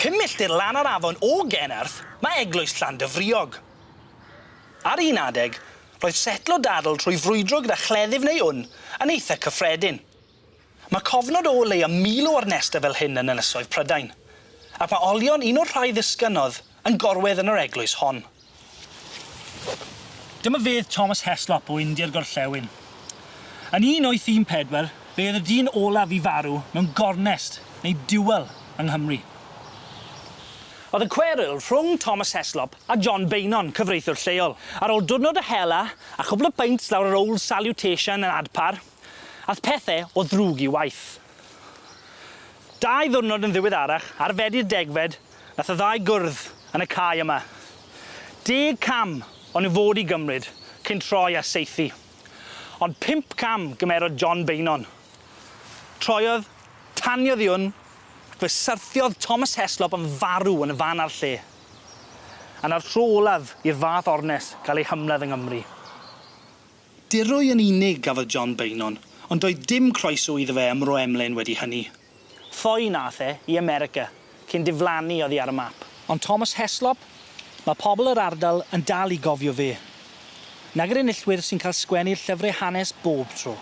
Pum milltir lan yr afon o Genarth ma' eglwys Llandyfriog. Ar un adeg, roedd setlo dadl trwy frwydro gyda chleddyf neu wn yn eitha cyffredin. Ma' cofnod o leia 1,000 o orneste fel hyn yn Ynysoedd Prydain, ac ma' olion un o'r rhai ddisgynnodd yn gorwedd yn yr eglwys hon. Dyma fedd Thomas Heslop o India'r Gorllewin. Yn 1814, fe oedd y dyn olaf i farw mewn gornest, neu duel, yng Nghymru. O'dd y cweryl rhwng Thomas Heslop a John Beynon, cyfreithiwr lleol. Ar ôl diwrnod o hela a chwpwl o peints lawr yr Old Salutation yn Adpar, ath pethe o ddrwg i waeth. Dau ddiwrnod yn ddiweddarach, ar Fedi'r degfed, nath y ddau gwrdd yn y cae yma. Deg cam o'n nw fod i gymryd cyn troi a saethu. Ond pump cam gymerodd John Beynon. Troiodd, taniodd 'i wn, ac fe syrthiodd Thomas Heslop yn farw yn y fan a'r lle. A 'na'r tro olaf i'r fath ornes ga'l ei hymladd yng Nghymru. Dirwy yn unig gafodd John Beynon, ond doedd dim croeso iddo fe ym Mro Emlyn wedi hynny. Ffoi nath e i America, cyn diflannu oddi ar y map. Ond Thomas Heslop? Ma' pobol yr ardal yn dal i gofio fe. Nag yr enillwyr sy'n cael sgwennu'r llyfre hanes bob tro.